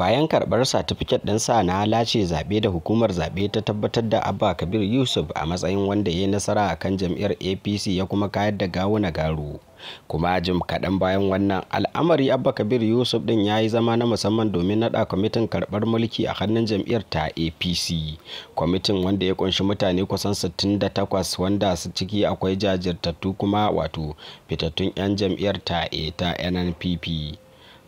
Bayan karɓar satifiket ɗinsa na lashe zaɓe da hukumar zaɓe ta tabbatar da Abba Kabir Yusuf a matsayin wanda ya yi nasara a kan jam'iyyar APC ya kuma kayar da Gawuna Garo. Kuma jim kaɗan bayan wannan al'amari, Abba Kabir Yusuf ɗin ya yi zama na musamman domin naɗa kwamitin karɓar mulki a hannun jam'iyyar ta APC. Kwamitin wanda ya ƙunshi mutane kusan 68, wanda su ciki akwai jajirtattu kuma wato fitattun 'yan jam'iyyar ta ta NNPP.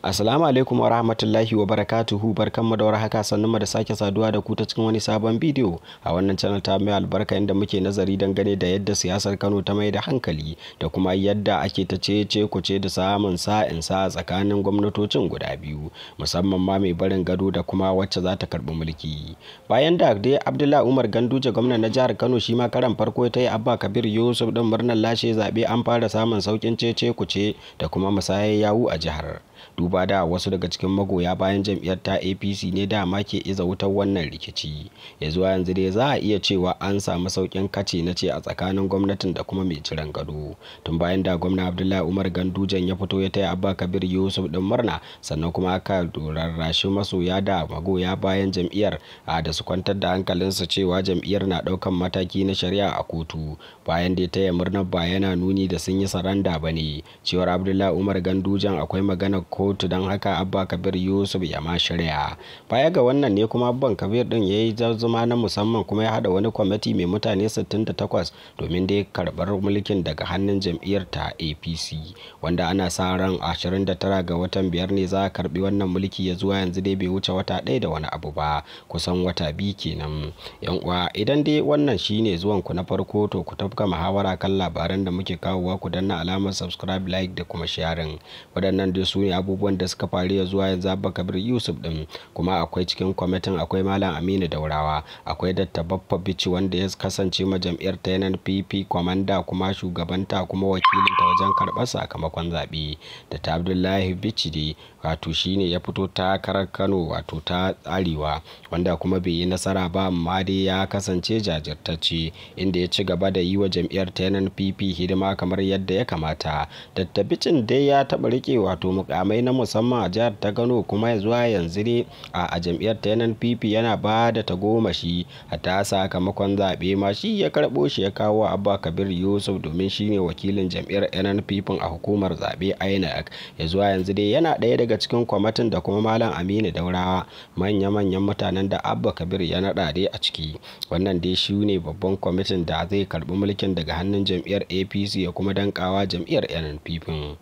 Assalamu alaikum wa rahmatullahi wa barakatuhu. Barkanmu da warhaka, sannu mu da sake saduwa da ku ta cikin wani sabon bidiyo a wannan channel ta mai albarka, inda muke nazari dangane da yadda siyasar Kano ta mai da hankali da kuma yadda ake ta cece kuce da samun sa'in sa tsakanin gwamnatocin guda biyu, musamman ma mai barin gado da kuma wacce za ta karbi mulki. Bayan da dai Abdullahi Umar Ganduje, gwamna na jihar Kano, shi ma karan farko ta yi Abba Kabir Yusuf din murnar lashe zaɓe, an fara samun saukin cece kuce da kuma musayar yawu a jihar. Duba da wasu daga cikin magoya bayan jam'iyyar ta APC ne dama ke iza wutar wannan rikici. Ya zuwa yanzu dai za a iya cewa an samu saukin kace na ce a tsakanin gwamnatin da kuma mai ciran gado. Tun bayan da gwamna Abdullahi Umar Gandujen ya fito ya taya Abba Kabir Yusuf din murna, sannan kuma aka rarrashi masoya da magoya bayan jam'iyyar a da su kwantar da hankalinsu cewa jam'iyyar na ɗaukan mataki na shari'a a kotu. Bayan da ya taya murnar, ba yana nuni da sun yi saranda ba ne. Cewar Abdullahi Umar Gandujen, akwai maganar kotu, don haka Abba Kabir Yusuf ya ma shirya. Baya ga wannan ne kuma Abban Kabir din ya yi zama na musamman kuma ya haɗa wani kwamiti mai mutane 68 domin dai karɓar mulkin daga hannun jam'iyyar ta APC, wanda ana sa ran 29 ga watan biyar ne za a karɓi wannan mulki. Ya zuwa yanzu dai bai wuce wata ɗaya da wani abu ba, kusan wata 2 kenan. Yan uwa, idan dai wannan shine zuwan ku na farko, to ku tafka muhawara kan labaran da muke kawowa, ku danna alamar subscribe, like da kuma sharing. Waɗannan dai su ne abubuwan da suka faru ya zuwa yanzu. Abba Kabir Yusuf din kuma akwai cikin kwamitin akwai Malam Aminu Daurawa, akwai Datta Baffa Bichi, wanda ya kasance ma jam'iyyar ta NNPP kwamanda kuma shugabanta kuma wakilinta wajen karɓar sakamakon zaɓe. Da Abdullahi Bichi dai wato shine ya fito takarar Kano wato ta Arewa, wanda kuma bai yi nasara ba, amma dai ya kasance jajirtacce inda ya ci gaba da yi wa jam'iyyar ta NNPP hidima kamar yadda ya kamata. Datta Bicin dai ya taɓa riƙe wato mukamai na musamman a jihar ta Kano, kuma zuwa yanzu ne a jam'iyyar ta NNPP yana ba da tagomashi. A ta sakamakon zaɓe ma shi ya karɓo shi ya kawo Abba Kabir Yusuf, domin shine wakilin jam'iyyar NNPP a hukumar zaɓe INEC. Ya zuwa yanzu dai yana ɗaya daga cikin kwamitin da kuma Malam Aminu Daurawa, manya-manyan mutanen da Abba Kabir ya naɗa dai a ciki. Wannan dai shi ne babban kwamitin da zai karɓi mulkin daga hannun jam'iyyar APC ya kuma dankawa jam'iyyar NNPP.